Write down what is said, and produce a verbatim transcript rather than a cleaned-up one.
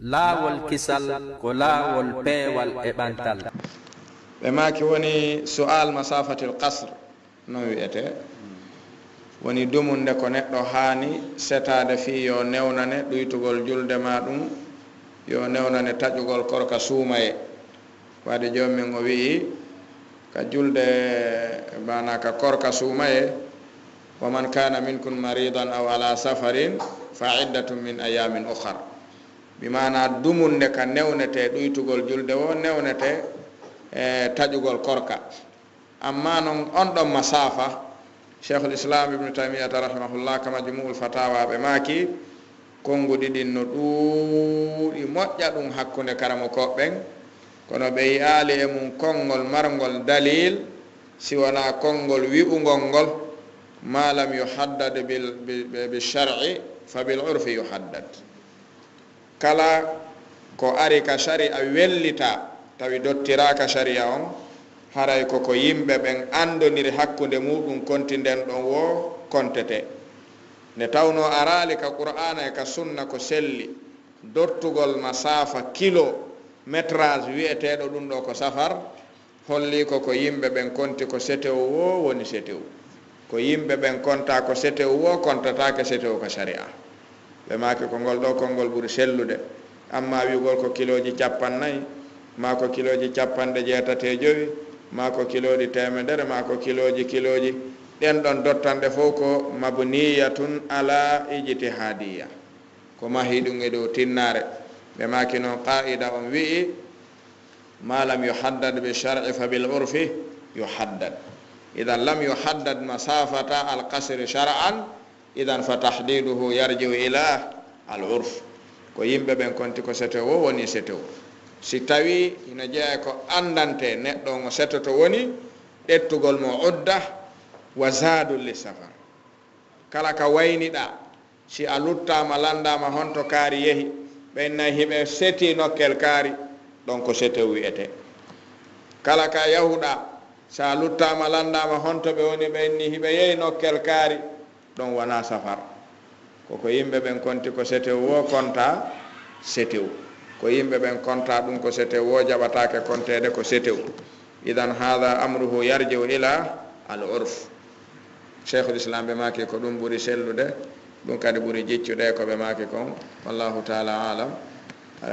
Laawol kisal ko laawol peewal e ɓantal. Ɓe maaki woni su'al masafatil qasr, non wi'etee. Woni dumunde ko neɗɗo haani setaade fii yo newnane ɗuytugol julde maa ɗum, yo newnane taƴugol korka suumaye. Waade Joomi men o wi'i, ka julde, maanaa ka korka suumaye, wa man kaana minkum mariidan aw alaa safarin fa iddatun min ayyaamin ukhar. Bi maanaa dumunde ka newnetee ɗuytugol julde woo, newnetee e taƴugol korka. Amma non on ɗon masaafa, Sheikhul Islam Ibnu Taymiyata rahimahullah ka Majmu'ul Fatawa ɓe maaki, konnguɗi ɗin no ɗuuɗi moƴƴa ɗum hakkunde karamokooɓe ɓen, kono ɓe yi'aali e mum konngol marngol dalil si wonaa konngol wi'ungol ngol, ma lam yuhaddad bil, bi, bi, bi shar'i fa bil urfi yuhaddad. Kala ko ari ka shari'a wellitaa, tawi dottiraaka shari'a on, haray ko ko yimɓe ɓen anndondiri hakkunde muuɗum konti nden ɗon woo kontetee. Nde tawnoo araali ka Qur'aana e ka Sunna ko selli, dottugol masaafa kilo, métrage, wi'eteeɗo ɗum ɗoo ko safar, hollii ko ko yimɓe ɓen konti ko setew woo woni setew. Ko yimɓe ɓen kontaa ko setew woo kontataake setew ka shari'a. Ɓe maaki ko ngol ɗoo konngol ɓuri sellude. Amma wi'ugol ko kilooji cappannayi, maa ko kilooji cappanɗe jeetati e jowi, maa ko kilooji teemedere, maa ko kilooji, kilooji, ɗen ɗon dottanɗe fow ko mabniyatun ala ijtihadiyya. Ko mahii ɗum e dow tinnaare. Ɓe maaki non qaa'ida on wi'i, ma lam yuhaddad bi shar'i fa bil urfi yuhaddad. Idan lam yuhaddad masafata al qasri shar'an, idan fa tahdiduhu yarji'u ila al urf. Ko yimɓe ɓen konti ko setew woo woni setew. Si tawii hino jeyaa ko anndantee neɗɗo on o setoto woni ƴettugol mo udda wa zaadun li safar. Kala ka wayniɗaa, si a luttaama lanndaama honto kaari yehi, ɓen nayi hiɓe setii nokkel kaari, ɗon ko setew wi'etee. Kala ka yahuɗaa, si a luttaama lanndaama honto ɓe woni, ɓen ni hiɓe yehi nokkel kaari, ɗon wonaa safar. Ko ko yimɓe ɓen konti ko setew woo kontaa setew. Ko yimɓe ɓen kontaa ɗum ko setew woo jaɓataake konteede ko setew. Idan haada amruhu yarji'u ila al urf. Sheikhul Islam ɓe maaki ko ɗum ɓuri sellude, ɗum kadi ɓuri jiccude ko ɓe maaki kon. Wallahu taala alam.